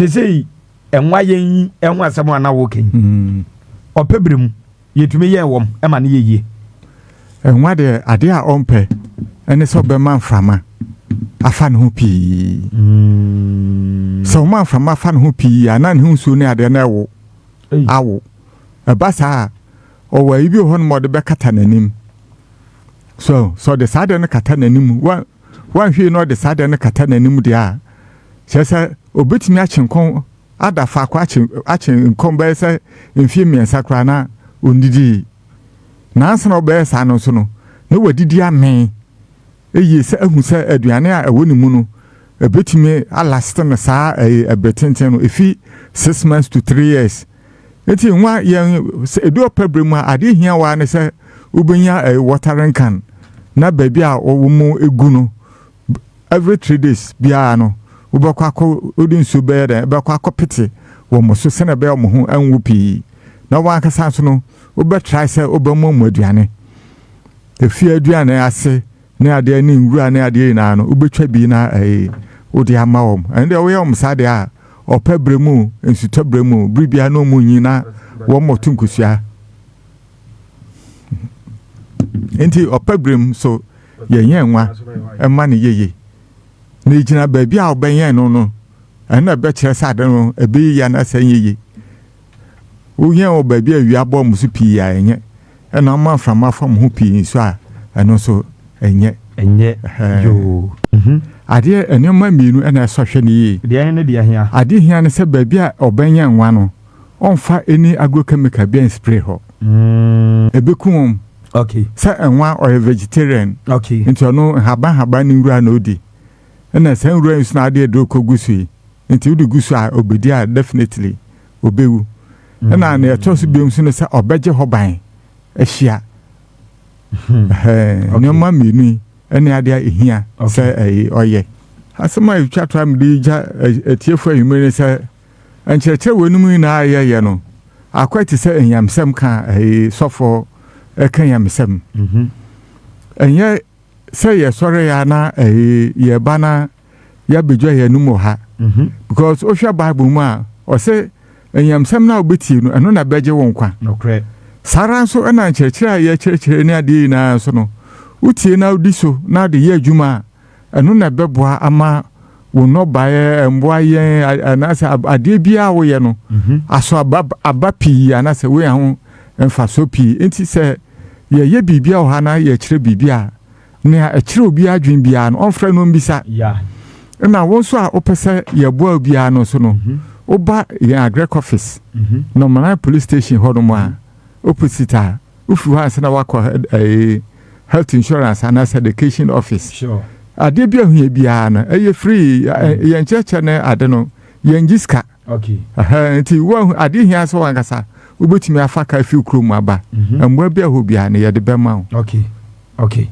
Seesei ɛnwa yɛn yi ɛho asɛm a na woka yi, ɔpɛ bere mu yɛtumi yɛn wɔm ɛma no yɛ yie? Ɛnwa deɛ, adeɛ a ɔmpɛ ɛne sɛ ɔbɛma mframa afa ne ho pii. Sɛ ɔma mframa afa ne ho pii a, na ne ho nsuo ne adeɛ no ɛwo awo. Ɛba saa a, ɔwɔ ayi bi wɔ hɔ nom a ɔde bɛkata n'anim. So sɛ ɔde saa adeɛ no kata n'anim, wa wanhwɛ na ɔde saa adeɛ no kata n'anim deɛ a, kyerɛ sɛ obetumi akye nkɔn ada faako akye nkɔn bɛyɛ sɛ mfie 3 koraa na ɔndidii. Nansa na ɔbɛyɛ saa no nso no, na wadidi amee eye sɛ ahu sɛ aduane a ɛwɔ ne mu no ebetumi alast no saa ɛyɛ ɛbɛ tenten no, efi 6 months to 3 years. Nti nwa yɛn sɛ edu ɔpɛ bere mu a, adeɛ hia waa ne sɛ wobɛnya ɛyɛ watering can na baabi a wɔwɔ mu egu no, every 3 days biara no, wobɛkɔ akɔ wode nsuo bɛyɛ dɛ bɛkɔ akɔ pete wɔ mo so sɛnɛ ɛbɛyɛ wɔn ho ɛnwo pii. Na wɔn ankasa nso no, wobɛtry sɛ wobɛmɔ mu aduane, efie aduane ase ne adeɛ ne nwura ne adeɛ nyinaa no, wobɛtwa bi na ɛyɛ wode ama wɔn. Ɛno deɛ, woyɛ wɔn saa deɛ a, ɔpɛ bere mu, nsutɔ bere mu, bere biara na wɔn nyi na wɔn mɔto nkosua. Nti ɔpɛ bere mu so yɛnyɛ nwa ɛma ne yeye na egyina baabi a ɔbɛnyɛn no, ɛno ɛbɛkyerɛ sɛ ade no ɛbɛyɛ yie anaasɛ ɛnyɛ yie. Woyɛn wɔ baabi a awia bɔ mo so pii a, ɛnyɛ, ɛna ɔma mframa fa mo ho pii nso a, ɛno nso ɛnyɛ. Ɛnyɛ yoo. Adeɛ nneɛma mmienu ɛna ɛsɔ hwɛ ne yie. Deɛ ne deɛ hia? Adeɛ hia ne sɛ baabi a ɔbɛnyɛ nwa no, ɔmfa any agrochemical bi spray hɔ, ɛbɛku wɔn. Sɛ nwa ɔyɛ vegetarian, nti ɔno nhaban haban ne nwura na odi, ɛna saa nwura yi nso na adeɛ de kɔ gu so yi, nti wode gu so a obedi a, definitely obɛwu. Ɛna nea ɛtɔ so biom nso ne sɛ ɔbɛgye hɔ ban ahyia. Nneɛma mmienu yi ɛne adeɛ a ɛhia sɛ ɛyɛ ɔyɛ. Asɛm a ɛtwa to a mede gya atiefo anwummere ne sɛ nkyerɛkyerɛ wɔ enum nyinaa yɛyɛ no akɔ te sɛ nyamsɛm ka ɛyɛ sɔfo ɛka nyamsɛm. Ɛnyɛ sɛ yɛsɔre ya na ɛyɛ yɛba na yɛabɛdwa yɛn anum wɔ ha, because wohwɛ Bible mu a, ɔsɛ nyamsɛm no a wobɛtie no, ɛno na bɛgye wo nkwa. Saa ara nso ɛna nkyerɛkyerɛ a yɛkyerɛkyerɛ ne adeɛ nyinaa nso no, wotie na wodi so na wode yɛ adwuma a, ɛno na ɛbɛboa ama wo nnɔbaeɛ, mmoa yɛn anaasɛ adeɛ biara a woyɛ no aso aba pii anaasɛ woyɛ ho mfasoɔ pii. Nti sɛ yɛyɛ biribi a wɔ ha na yɛkyerɛ biribi a, nea ɛkyerɛ obi adwene biara no, ɔmfrɛ no mbisa. Ɛna wo nso a wopɛ sɛ yɛboa obiara no nso no, woba yɛn agric office, Number 9 police station hɔ nom a opposite a wofiri hɔ ansa na wakɔ ɛɛ health insurance anaasɛ education office. Adeɛ bi a ohia biara no, ɛyɛ free. Yɛn kyerɛkyerɛ ne ade no, yɛn gye sika. Nti wo adeɛ hia sɛ wankasa wobɛtumi afa ka fi kurom aba, mmoa bi a hɔ biara no, yɛde bɛma wo. Okay.